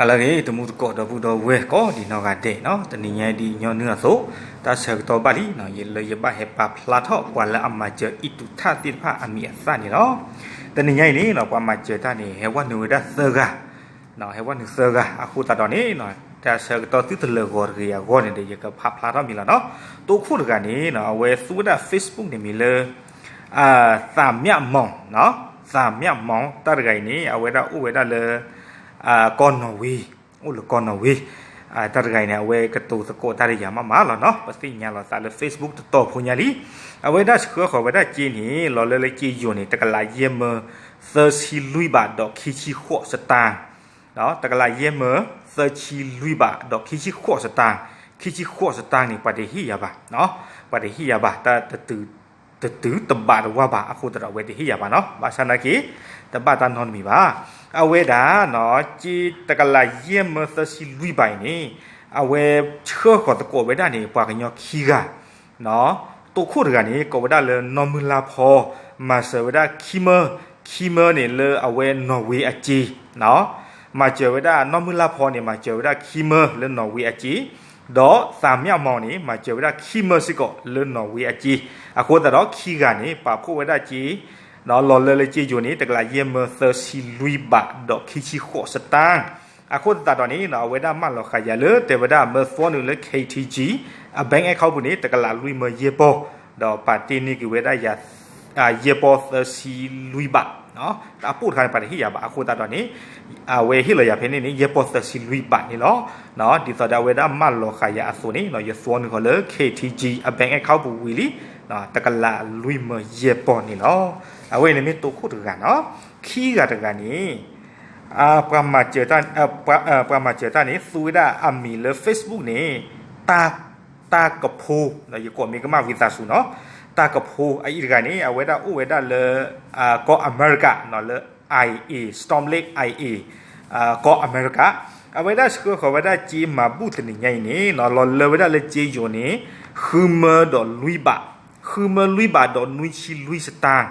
ဟါလၢအဂ့ၤ တံၤသကိးဒီပုၢ်ဒီဝဲၢ်ကိးဒံးနီၢ်ဂၤဒဲးနီၤ, တနံၤညါအံၤဒ်ညီနုၢ်အသိး တၢ်ဆၢကတီၢ်ဘၣ်လံနီၤ, ယလၢယဘၣ်ဟဲပာ်ဖျါထီၣ်ပှၤလၢအမၤစၢၤအံၣ်တူၢ်ထၣ်သ့ၣ်တဖၣ်အမံၤအသၣ်န့ၣ်လီၤ. တနံၤညါအံၤန့ၣ်နီၤ ပှၤမၤစၢၤတၢ်န့ၣ် ဟဲဝဲနုာ်ဝဲဒၣ်သၢဂၤ, ဟဲဝဲနုာ်သၢဂၤ, အဃိသတးဒီးန့ၣ် တၢ်ဆၢကတီၢ်သုတလၢာ်ဂီၤတဂ့ၤအဂီၢ်န့ၣ်ဒီး ယကဖးဖျါထီၣ်မံၤလီၤနီၤ. တိခိၣ်တဂၤန့ၣ်နီၤ အဝဲသူဝဲဒၣ် Facebook န့ၣ်မံၤလၢ သးမျၣ်မီၤ, သးမျၣ်မီၤ တၢ်တဂၤအံၤန့ၣ် အဝဲဒၣ်အိၣ်ဝဲဒၣ်လၢ ကီၢ်နီၣ်ဝ့, အိၣ်လၢကီၢ်နီၣ်ဝ့, တၢ်တဂၤအံၤန့ၣ် အဝဲကတိၤသကိးတၢ်ဒီးယၤမးမးလီၤနီၤ, ပသ့ၣ်ညါလီၤသးလၢ Facebook တတီၤဖိညါလံ. အဝဲဒၣ်ဆှၢဃီၤဝဲဒၣ်စ့န့ၣ် လီၤလၢလၢစ့ယိၤန့ၣ် တကလးယဲၢ်မၢ သၢဆံလွံၢ်ဘးဒီးခံဆံဃိးစတၢၣ် တကလးယဲၢ်မၢ သၢဆံလွံၢ်ဘးဒီးခံဆံဃိးစတၢၣ်, ခံဆံဃိးစတၢၣ်န့ၣ် ပှၤတဟ့ၣ်ယၤဘၣ်, ပှၤတဟ့ၣ်ယၤဘၣ်, တတုၤတဘးတဝၢ်ဘၣ်, အဃိသတးဒီးအဝဲတဟ့ၣ်ယၤဘၣ်နီၤ, ဘၣ်ဆၣ်နာ်က့ တဘၣ်တၢ်နီတမံၤဘၣ်. အဝဲဒၣ်နီၤ စ့တကလးယဲၢ်မၢသၢဆံလွံၢ်ဘးအံၤန့ၣ် အဝဲဆှၢဃီၤသကိးဝဲဒၣ်န့ၣ် ပှၤကညီခံဂၤ တိခိၣ်တဂၤန့ၣ် ကိးဝဲဒၣ်လၢနီၢ်မုၢ်လါဖီ, မၤစၢၤဝဲဒၣ်ခံမၢ, ခံမၢန့ၣ်လၢအဝဲနီၣ်ဝ့အစ့, မၤစၢၤဝဲဒၣ်နီၢ်မုၢ်လါဖီန့ၣ် မၤစၢၤဝဲဒၣ်ခံမၢလၢနီၣ်ဝ့အစ့, ဒီးသးမျၣ်မီၤန့ၣ် မၤစၢၤဝဲဒၣ်ခံမၢစ့ၢ်ကီးလၢနီၣ်ဝ့အစ့, အဃိသတးဒီးခံဂၤန့ၣ် ပာ်ဖှိၣ်ဝဲဒၣ်စ့ လီၤလၢလၢစ့ယိၤန့ၣ် တကလးယဲၢ်မၢသၢဆံလွံၢ်ဘးဒီးခံဆံဃိးစတၢၣ်, အဃိသတးဒီးန့ၣ် အဝဲဒၣ်မၢလီၤဃာ်ယၤလၢ တဲဝဲဒၣ်မၢသွီနုာ်လၢ KTG အ bank account ပူၤန့ၣ် တကလးလွံၢ်မၢယဲၢ်ပီၢ်, ဒီးပာ်တ့ၢ်န့ၢ်က့ၤဝဲဒၣ်ယၤ ယဲၢ်ပီၢ်သၢဆံလွံၢ်ဘး, တၢ်ပိၢ်တခါန့ၣ် ပှၤတဟ့ၣ်ယၤဘၣ်, အဃိသတးဒီးန့ၣ် အဝဲဟ့ၣ်လီၤယၤဖဲန့ၣ်န့ၣ် ယဲၢ်ပီၢ်သၢဆံလွံၢ်ဘးန့ၣ်လီၤ. ဒ်သိးဒီးအဝဲဒၣ်မၢလီၤဃာ်ယၤအသိးန့ၣ် ယသွီနုာ်ဃီၤလၢ KTG အ bank account ပူၤဝံၤလံ တကလးလွံၢ်မၢယဲၢ်ပီၢ်န့ၣ်လီၤ. အဝဲအံၤန့ၣ်မ့ၢ်တိခိၣ်တဂၤနီၤ, ခံဂၤတဂၤန့ၣ် ပှၤမၤစၢၤတၢ်, ပှၤမၤစၢၤတၢ်န့ၣ် သူဝဲဒၣ်အမံၤလၢ Facebook န့ၣ် တၢ်ကဖိ, ယကိးမ့ၢ်ကမၣ်ဝံသးစူၤနီၤ, တၢ်ကဖိ အအံၤတဂၤန့ၣ် အဝဲဒၣ်အိၣ်ဝဲဒၣ်လၢ ကီၢ်အမဲရကၤ လၢ IA, Storm Lake IA ကီၢ်အမဲရကၤ, အဝဲဒၣ်ဆှၢဃီၤဝဲဒၣ်စ့မၤဘူၣ်တနံၤညါအံၤန့ၣ် လီၤလၢဝဲဒၣ်လၢစ့ယိၤန့ၣ် ဃုမၢဒီးလွံၢ်ဘး, ဃုမၢလွံၢ်ဘးဒီးနွံဆံလွံၢ်စတၢၣ်,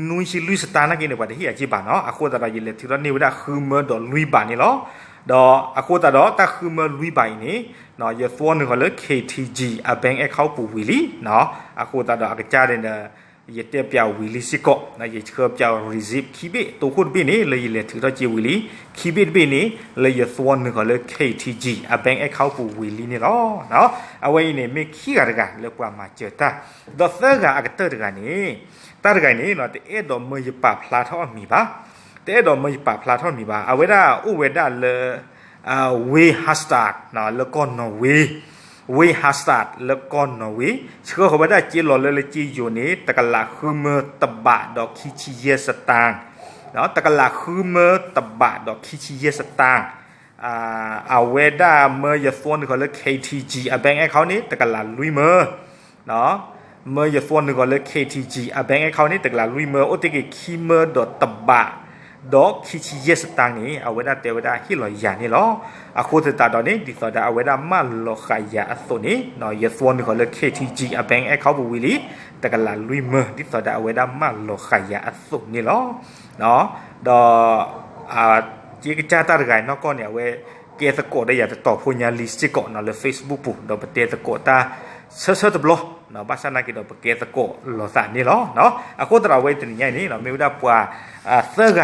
နွံဆံလွံၢ်စတၢၣ်နာ်က့န့ၣ် ပှၤတဟ့ၣ်အစ့ဘၣ်နီၤ, အဃိသတးဒီးယလဲၤထုးထီၣ်န့ၢ်ဝဲဒၣ်ဃုမၢဒီးလွံၢ်ဘးန့ၣ်လီၤ. ဒီးအဃိသတးဒီးတၢ်ဃုမၢလွံၢ်ဘးအံၤန့ၣ် ယသွီနုာ်ဃီၤလၢ KTG အ bank account ပူၤဝံၤလံ, အဃိသတးဒီးအကစၢ်န့ၣ်ဒီး ယတဲပျးဝံၤလံစ့ၢ်ကီး, ယဆှၢပျး receipt ခံဘ့ၣ်, တိခိၣ်တဘ့ၣ်န့ၣ် လၢယလဲၤထုးထီၣ်စ့ဝံၤလံ, ခံဘ့ၣ်တဘ့ၣ်န့ၣ် လၢယသွီနုာ်ဃီၤလၢ KTG အ bank account ပူၤဝံၤလံန့ၣ်လီၤ. အဝဲအံၤန့ၣ် မ့ၢ်ခံဂၤတဂၤလၢပှၤမၤစၢၤတၢ်, ဒီးသၢဂၤအကတၢၢ်တဂၤန့ၣ်, တၢ်တဂၤအံၤန့ၣ် တအဲၣ်ဒိးမၢယပာ်ဖျါထီၣ်အမံၤဘၣ်, တအဲၣ်ဒိးမၢယပာ်ဖျါထီၣ်အမံၤဘၣ်, အဝဲဒၣ်အိၣ်ဝဲဒၣ်လၢ ဝ့ၢ် Harstad လၢကီၢ်နီၣ်ဝ့, ဝ့ၢ် Harstad လၢကီၢ်နီၣ်ဝ့, ဆှၢဃီၤဝဲဒၣ်စ့လီၤလၢလၢစ့ယိၤန့ၣ် တကလးဃုမၢတဘးဒီးခံဆံယဲၢ်စတၢၣ်, တကလးဃုမၢတဘးဒီးခံဆံယဲၢ်စတၢၣ်, အဝဲဒၣ်မၢယသွီနုာ်ဃီၤလၢ KTG အ bank account န့ၣ် တကလးလွံၢ်မၢ မၢယသွီနုာ်ဃီၤလၢ KTG အ bank account န့ၣ် တကလးလွံၢ်မၢ အိၣ်တ့ၢ်က့ၤခံမၢဒီးတဘး ဒီးခံဆံယဲၢ်စတၢၣ်န့ၣ် အဝဲဒၣ်တဲဝဲဒၣ်ဟ့ၣ်လီၤယၤန့ၣ်လီၤ. အဃိသတးဒီးန့ၣ် ဒ်သိးဒီးအဝဲဒၣ်မၢလီၤဃာ်ယၤအသိးန့ၣ် ယသွီနုာ်ဃီၤလၢ KTG အ bank account ပူၤဝံၤလံ တကလးလွံၢ်မၢ ဒ်သိးဒီးအဝဲဒၣ်မၢလီၤဃာ်ယၤအသိးန့ၣ်လီၤ. ဒီး က့ကစၢ်တၢ်တဂၤနီၢ်ကီၢ်န့ၣ် အဝဲကဲသကိးဒီးယၤတတီၤဖိညါလံစ့ၢ်ကီးနီၤ လၢ Facebook ပူၤ ဒီးပတဲသကိးတၢ်ဆၢဆၢတဘျီ, ဘၣ်ဆၣ်နာ်က့ဒီးပကဲသကိးလိာ်သးန့ၣ်လီၤ. အဃိသတးဒီးအဝဲတနံၤညါအံၤန့ၣ် မ့ၢ်ဝဲဒၣ်ပှၤသၢဂ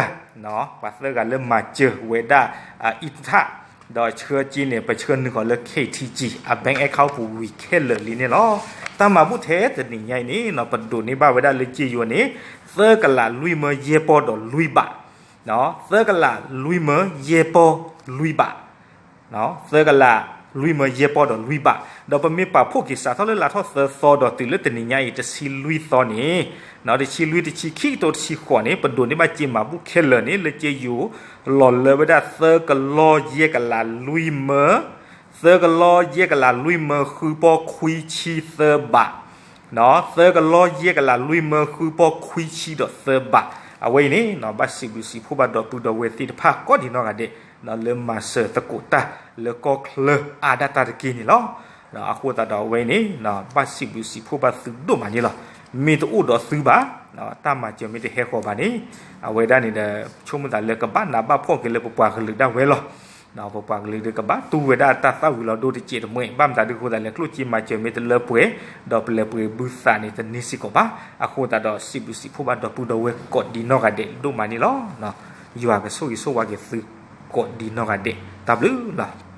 ၤ, ပှၤသၢဂၤလၢမၤစၢၤဝဲဒၣ် အံၣ်ထၣ်, ဒီးဆှၢစ့န့ၣ် ပဆှၢနုာ်ဃီၤလၢ KTG အ bank account ပူၤဝံၤခဲလၢာ်လံန့ၣ်လီၤ. တၢ်မၤဘူၣ်ထဲတနံၤညါအံၤန့ၣ် ပဒိးန့ၢ်ဘၣ်ဝဲဒၣ်လၢစ့ယိၤန့ၣ် သၢကလးလွံၢ်မၢယဲၢ်ပီၢ်ဒီးလွံၢ်ဘး, သၢကလးလွံၢ်မၢယဲၢ်ပီၢ်လွံၢ်ဘး, သၢကလးလွံၢ်မၢယဲၢ်ပီၢ်ဒီးလွံၢ်ဘး, ဒီးပမ့ၢ်ပာ်ဖှိၣ်က့ၤစးထီၣ်လၢလါထီၣ်သၢသီဒီးတုၤလၢတနံၤညါအံၤ တဆံလွံၢ်သီန့ၣ်, တဆံလွံၢ် တဆံခံကတိၤတဆံဃိးန့ၣ် ပဒိးန့ၢ်ဘၣ်စ့မၤဘူၣ်ခဲလၢာ်န့ၣ် လၢစ့ယိၤ လီၤလၢဝဲဒၣ်သၢကလီယဲၢ်ကလးလွံၢ်မၢ, သၢကလီယဲၢ်ကလးလွံၢ်မၢဃုပီၢ်ခွံဆံသၢဘး သၢကလီယဲၢ်ကလးလွံၢ်မၢဃုပီၢ်ခွံဆံဒီးသၢဘး, အဝဲအံၤန့ၣ် ဘၣ်စံးဘျုးစံးဖှိၣ်ဘၣ်ဒီပုၢ်ဒီဝဲၢ်သ့ၣ်တဖၣ်ကိးဒံးနီၢ်ဂၤဒဲး လၢမၤစၢၤသကိးတၢ်လၢကီၢ်ချၢအါဒၣ်တၢ်တက့ၢ်န့ၣ်လီၤ. အဃိသတးဒီးအဝဲအံၤန့ၣ် ဘၣ်စံးဘျုးစံးဖှိၣ်ဘၣ်သုဒိၣ်မးန့ၣ်လီၤ. မ့ၢ်တအိၣ်ဒီးသုဘၣ်, တၢ်မၤစၢၤမ့ၢ်တဟဲဃီၤဘၣ်န့ၣ်, အဝဲဒၣ်န့ၣ်ဒီး ဆိကမိၣ်သးလၢကဘၣ်နးဘၣ်ဖှီၣ်က့ၤလၢပပှၤကလုာ်ဒၣ်ဝဲလီၤ. ပပှၤကလုာ်ဒုးကဘၣ်တူၢ်ဝဲဒၣ်တၢ်သၣ်ဝံၤလီၤဒိတစဲးတမှဲး, ဘၣ်မတၤဒုးအဃိသတးလဲၣ်, ကျိၣ်စ့မၤစၢၤမ့ၢ်တလၢပှဲၤ, ဒီးပလဲၤပှ့ၤဘုသးန့ၣ်တန့ၢ်စ့ၢ်ကီးဘၣ်. အဃိသတးဒီး စံးဘျုးစံးဖှိၣ်ဘၣ်ဒီပုၢ်ဒီဝဲၢ်ကိးဒံနီၢ်ဂၤဒဲးဒိၣ်မးန့ၣ်လီၤ. ယွၤကဆိၣ်ဂ့ၤဆိၣ်ဝါက့ၤသုကိးဒံနီၢ်ဂၤဒဲး, တၢ်ဘျုးလီၤ.